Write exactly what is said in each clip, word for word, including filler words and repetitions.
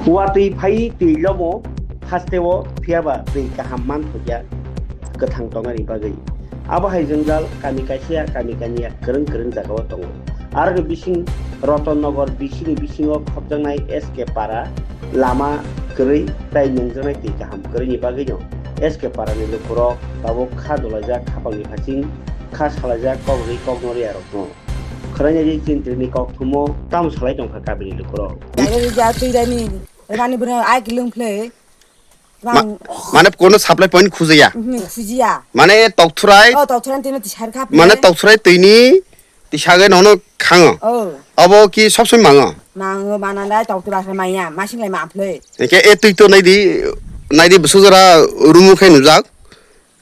Watwi phai twi lomo hasteo, phiyaba twi kaham manthokya kwthang tongnani bagwi. Abo hai jwngjal kami kaisa kami kanya kwrwng kwrwng jagao tongo. Aroni bising Roton Nagar D C ni bisingo khopjaknai S K Para lama kwrwi tai nungjaknai twi kaham kwrwini bagwino S K Para ni lukurok tabuk kha dolaijak, khapangni phasing kha salaijak, kok rwi kok norya rokno. Khwrainaidi chintrini kokthumo tamo salai tongkha kabini lukurok. Jaga rija twi rani, rani bwrwi ai kilung phle. Ma-, mane kono supply point khujaya? Mhm, khujaya. Mane tokthwrai? Oh, tokthwrai tino tisar kha phle. Mane tokthwrai twini tisagwi nono khango? Oh. Abo ki sob somoi mango? Mango, mananai tokthwrai khe manya, masing lai ma phle. Eke e twi to naidi, naidi bwswk jora rumu khe nujak.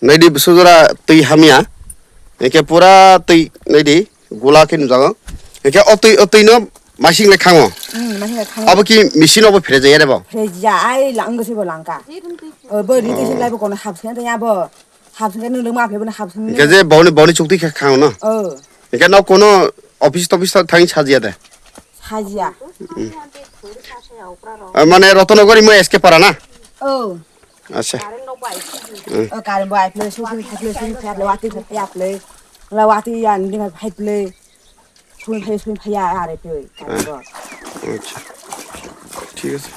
Naidi bwswk jora twi hamya. Eke pura twi naidi gula khe nujago. Eke o twi, o twi no masing le khango. Hmm, masing le khango. Abo ki machine obo phrejaya de bo? Phrejaya, ai lang go se bo langka. O bo ri twi se lai bo kono hapsing twi abo. Hapsing no lung ma phle bo hapsing. Eke je boni, boni chukti khe khango no? Oh. Eke no kono office toffice thang sajiya de? Sajiya. Hmm. Ah, mane Rotanagar imo S K Para na? Oh. Acha. O current bo ai phle, sui sui phai phle, sui phai phle, watwi phai phle. La watwi ya ni phai phle. Sui phai, sui phai ya are phle. Current bo. Acha. Thik ase.